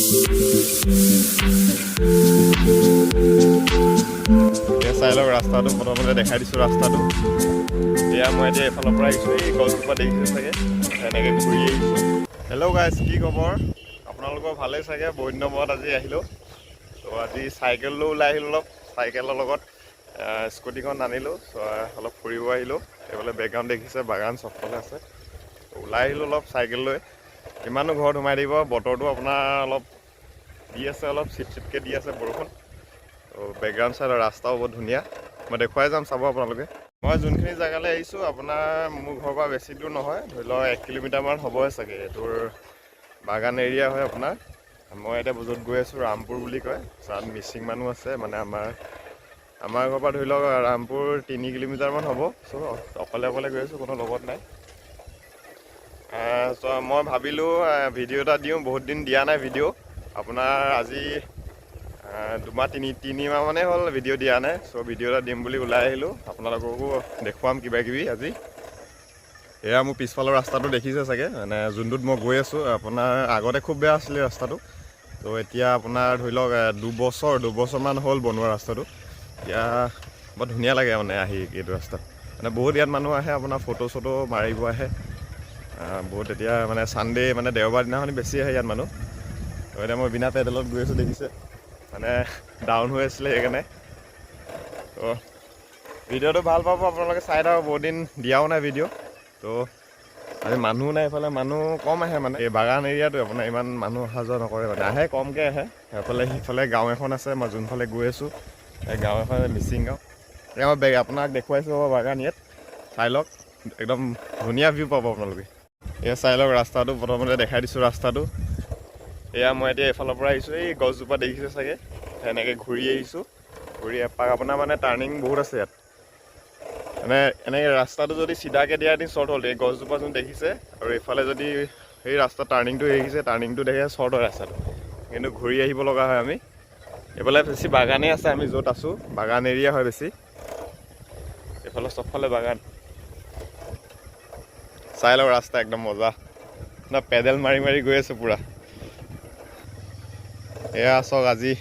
এতিয়া চাই লওক ৰাস্তাটো। প্ৰথমতে দেখাই দিছোঁ ৰাস্তাটো। এয়া মই এতিয়া এইফালৰ পৰা আহিছোঁ। এই গছজোপা দেখিছে চাগে, এনেকৈ ঘূৰি আহিছোঁ। হেল্ল' গাইজ, কি খবৰ আপোনালোকৰ? ভালেই চাগে। বহুত দিনৰ মূৰত আজি আহিলোঁ। ত' আজি চাইকেল লৈ ওলাই আহিলোঁ অলপ। চাইকেলৰ লগত স্কুটিখন আনিলোঁ। চ' অলপ ফুৰিব আহিলোঁ। এইফালে বেকগ্ৰাউণ্ড দেখিছে, বাগান চবফালে আছে। ত' ওলাই আহিলোঁ অলপ চাইকেল লৈ। কিমাননো ঘৰত সোমাই থাকিব? বতৰটো আপোনাৰ অলপ দি আছে, অলপ চিপ চিপকৈ দি আছে বৰষুণ। ত' বেকগ্ৰাউণ্ড চাইডৰ ৰাস্তাও বহুত ধুনীয়া। মই দেখুৱাই যাম, চাব আপোনালোকে। মই যোনখিনি জেগালৈ আহিছোঁ, আপোনাৰ মোৰ ঘৰৰ পৰা বেছি দূৰ নহয়, ধৰি লওক 1 কিলোমিটাৰমান হ'বই চাগে। এইটোৰ বাগান এৰিয়া হয় আপোনাৰ। মই এতিয়া য'ত গৈ আছোঁ, ৰামপুৰ বুলি কয়। তাত মিচিং মানুহ আছে। মানে আমাৰ আমাৰ ঘৰৰ পৰা ধৰি লওক ৰামপুৰ 3 কিলোমিটাৰমান হ'ব। চ' অকলে অকলে গৈ আছোঁ, কোনো লগত নাই। চ' মই ভাবিলোঁ ভিডিঅ' এটা দিওঁ। বহুত দিন দিয়া নাই ভিডিঅ'। আপোনাৰ আজি 2 মাহ 3 তিনিমাহ মানেই হ'ল ভিডিঅ' দিয়া নাই। চ' ভিডিঅ' এটা দিম বুলি ওলাই আহিলোঁ। আপোনালোককো দেখুৱাম কিবা কিবি আজি। এয়া মোৰ পিছফালৰ ৰাস্তাটো দেখিছে চাগে, মানে যোনটোত মই গৈ আছোঁ। আপোনাৰ আগতে খুব বেয়া আছিলে ৰাস্তাটো। ত' এতিয়া আপোনাৰ ধৰি লওক 2 বছৰমান হ'ল বনোৱা ৰাস্তাটো। এতিয়া বৰ ধুনীয়া লাগে মানে আহি এইটো ৰাস্তাত। মানে বহুত ইয়াত মানুহ আহে, আপোনাৰ ফটো চটো মাৰিব আহে বহুত। এতিয়া মানে ছানডে, মানে দেওবাৰ দিনাখনি বেছি আহে ইয়াত মানুহ। ত' এতিয়া মই বিনা পেডেলত গৈ আছোঁ, দেখিছে, মানে ডাউন হৈ আছিলে সেইকাৰণে। ত' ভিডিঅ'টো ভাল পাব আপোনালোকে, চাই থাকক। বহুত দিন দিয়াও নাই ভিডিঅ'। ত' আজি মানুহো নাই এইফালে, মানুহ কম আহে। মানে এই বাগান এৰিয়াটো আপোনাৰ ইমান মানুহ অহা যোৱা নকৰে, মানে আহে, কমকৈ আহে। সেইফালে সিফালে গাঁও এখন আছে, মই যোনফালে গৈ আছোঁ এই গাঁও এখন, মিচিং গাঁও। এতিয়া মই বেগ আপোনাক দেখুৱাইছোঁ বাগান। ইয়াত চাই লওক, একদম ধুনীয়া ভিউ পাব আপোনালোকে। এয়া চাই লওক ৰাস্তাটো। প্ৰথমতে দেখাই দিছোঁ ৰাস্তাটো। এয়া মই এতিয়া এইফালৰ পৰা আহিছোঁ। এই গছজোপা দেখিছে চাগে, এনেকৈ ঘূৰি আহিছোঁ। ঘূৰি এপাক আপোনাৰ মানে টাৰ্ণিং বহুত আছে ইয়াত। মানে এনেকৈ ৰাস্তাটো যদি চিধাকৈ দিয়া হেঁতেন শ্বৰ্ট হ'ল। এই গছজোপা যোন দেখিছে আৰু এইফালে যদি সেই ৰাস্তা টাৰ্ণিংটো দেখিছে, টাৰ্ণিংটো দেখে শ্বৰ্ট হয় ৰাস্তাটো, কিন্তু ঘূৰি আহিব লগা হয়। আমি এইফালে বেছি বাগানেই আছে। আমি য'ত আছোঁ বাগান এৰিয়া হয় বেছি। এইফালে চবফালে বাগান। চাই লওক ৰাস্তা একদম মজা না। পেডেল মাৰি মাৰি গৈ আছোঁ পূৰা। এয়া চাওক, আজি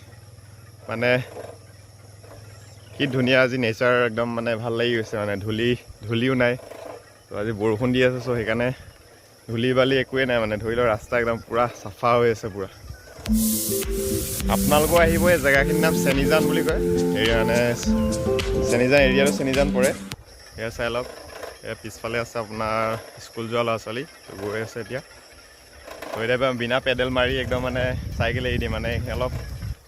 মানে কি ধুনীয়া আজি নেচাৰ, একদম মানে ভাল লাগি গৈছে। মানে ধূলিও নাই। তো আজি বৰষুণ দি আছে, চ' সেইকাৰণে ধূলি বালি একোৱেই নাই। মানে ধৰি লওক ৰাস্তা একদম পূৰা চাফা হৈ আছে পূৰা। আপোনালোকো আহিব। এই জেগাখিনিৰ নাম চেনিজান বুলি কয়। এই মানে চেনিজান এৰিয়াটো চেনিজান পৰে। এয়া চাই লওক, এয়া পিছফালে আছে আপোনাৰ স্কুল যোৱা ল'ৰা ছোৱালী গৈ আছে এতিয়া। তো এতিয়া বিনা পেডেল মাৰি একদম মানে চাইকেল এৰি দিম। মানে অলপ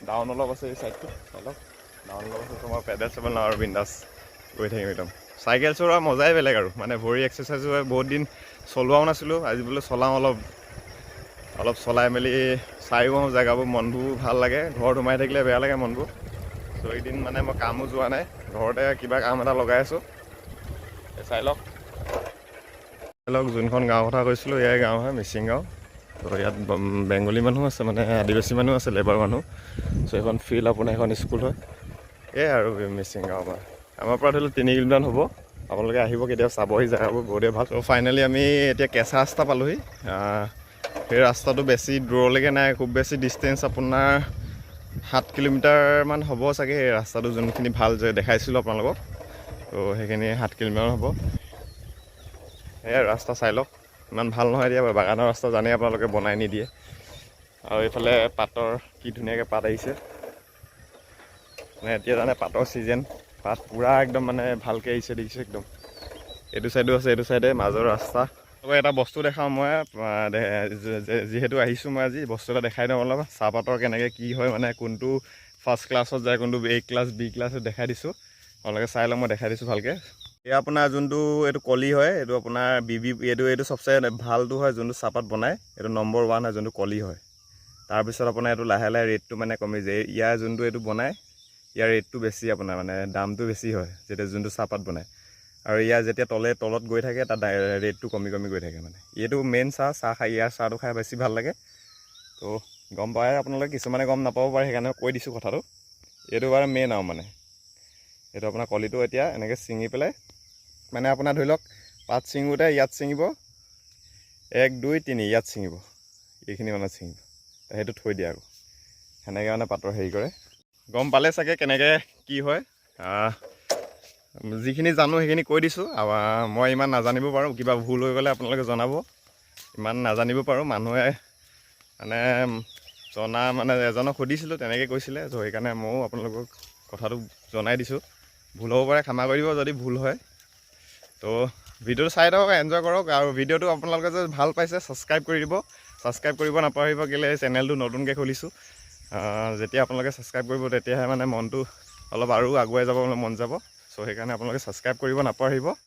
ডাউন অলপ আছে এই চাইডটো, চাই লওক, ডাউন অলপ আছে। তো মই পেডেল চেডেল নামাৰো আৰু বিন্দাছ গৈ থাকিম একদম। চাইকেল চলোৱাৰ মজাই বেলেগ আৰু মানে ভৰি এক্সাৰচাইজো হয়। বহুত দিন চলোৱাও নাছিলোঁ। আজি বোলো চলাওঁ অলপ। অলপ চলাই মেলি চাইও আহোঁ জেগাবোৰ, মনবোৰ ভাল লাগে। ঘৰত সোমাই থাকিলে বেয়া লাগে মনবোৰ। চ' এইদিন মানে মই কামো যোৱা নাই, ঘৰতে কিবা কাম এটা লগাই আছোঁ। এই চাই লওক, চাই লওক, যোনখন গাঁৱৰ কথা কৈছিলোঁ, এয়াই গাঁও হয়, মিচিং গাঁও। তো ইয়াত বেংগলী মানুহ আছে, মানে আদিবাসী মানুহ আছে, লেবাৰ মানুহ। চ' এইখন ফিল্ড আপোনাৰ, এখন স্কুল হয়। এয়াই আৰু মিচিং গাঁও। আমাৰ আমাৰ পৰা ধৰি লওক 3 কিলোমিটাৰ হ'ব। আপোনালোকে আহিব কেতিয়াবা, চাবহি জেগাবোৰ, বহুতেই ভাল। ত' ফাইনেলি আমি এতিয়া কেঁচা ৰাস্তা পালোহি। সেই ৰাস্তাটো বেছি দূৰলৈকে নাই, খুব বেছি ডিষ্টেঞ্চ আপোনাৰ 7 কিলোমিটাৰমান হ'ব চাগে। সেই ৰাস্তাটো যোনখিনি ভাল যে দেখাইছিলোঁ আপোনালোকক, ত' সেইখিনি 7 কিলোমিটাৰ হ'ব। সেয়াই ৰাস্তা, চাই লওক। ইমান ভাল নহয় এতিয়া, বাগানৰ ৰাস্তা জানেই আপোনালোকে, বনাই নিদিয়ে। আৰু এইফালে পাতৰ কি ধুনীয়াকৈ পাত আহিছে। মানে এতিয়া জানে পাতৰ ছিজন, পাত পূৰা একদম মানে ভালকৈ আহিছে, দেখিছে একদম। এইটো চাইডো আছে, এইটো চাইডে মাজৰ ৰাস্তা। আকৌ এটা বস্তু দেখাওঁ মই, যিহেতু আহিছোঁ মই আজি, বস্তু এটা দেখাই দিওঁ অলপ। চাহপাতৰ কেনেকৈ কি হয়, মানে কোনটো ফাৰ্ষ্ট ক্লাছত যায়, কোনটো এ ক্লাছ, বি ক্লাছ, দেখাই দিছোঁ। আপোনালোকে চাই লওক, মই দেখাই দিছোঁ ভালকৈ। এয়া আপোনাৰ যোনটো এইটো কলি হয়, এইটো আপোনাৰ বি বি, এইটো চবচে ভালটো হয়। যোনটো চাহপাত বনায়, এইটো নম্বৰ ওৱান হয়, যোনটো কলি হয়। তাৰপিছত আপোনাৰ এইটো লাহে লাহে ৰেটটো মানে কমি যায়। ইয়াৰ যোনটো এইটো বনায়, ইয়াৰ ৰেটটো বেছি আপোনাৰ, মানে দামটো বেছি হয় যেতিয়া যোনটো চাহপাত বনায়। আৰু ইয়াৰ যেতিয়া তলত গৈ থাকে, তাত ৰেটটো কমি কমি গৈ থাকে। মানে এইটো মেইন চাহ, চাহ খাই, ইয়াৰ চাহটো খাই বেছি ভাল লাগে। তো গম পায় আপোনালোকে, কিছুমানে গম নাপাব পাৰে, সেইকাৰণে কৈ দিছোঁ কথাটো। এইটো বাৰু মেইন আৰু মানে এইটো আপোনাৰ কলিটো এতিয়া এনেকৈ ছিঙি পেলাই, মানে আপোনাৰ ধৰি লওক পাত ছিঙোতে ইয়াত ছিঙিব, 1, 2, 3 ইয়াত ছিঙিব, এইখিনি মানত ছিঙিব। সেইটো থৈ দিয়ে আকৌ। সেনেকৈ মানে পাতৰ হেৰি কৰে। গম পালে চাগে কেনেকৈ কি হয়। যিখিনি জানো সেইখিনি কৈ দিছোঁ। মই ইমান নাজানিব পাৰোঁ, কিবা ভুল হৈ গ'লে আপোনালোকে জনাব। ইমান নাজানিব পাৰোঁ, মানুহে মানে জনা মানে এজনক সুধিছিলোঁ, তেনেকৈ কৈছিলে। ত' সেইকাৰণে ময়ো আপোনালোকক কথাটো জনাই দিছোঁ। ভুল হ'ব পাৰে, ক্ষমা কৰি দিব যদি ভুল হয়। তো ভিডিঅ'টো চাই থাকক, এনজয় কৰক। আৰু ভিডিঅ'টো আপোনালোকে যদি ভাল পাইছে, ছাবস্ক্ৰাইব কৰি দিব। ছাবস্ক্ৰাইব কৰিব নাপাহৰিব, কেলৈ চেনেলটো নতুনকৈ খুলিছোঁ। যেতিয়া আপোনালোকে ছাবস্ক্ৰাইব কৰিব, তেতিয়াহে মানে মনটো অলপ আৰু আগুৱাই যাব মন যাব। চ' সেইকাৰণে আপোনালোকে ছাবস্ক্ৰাইব কৰিব নাপাহৰিব।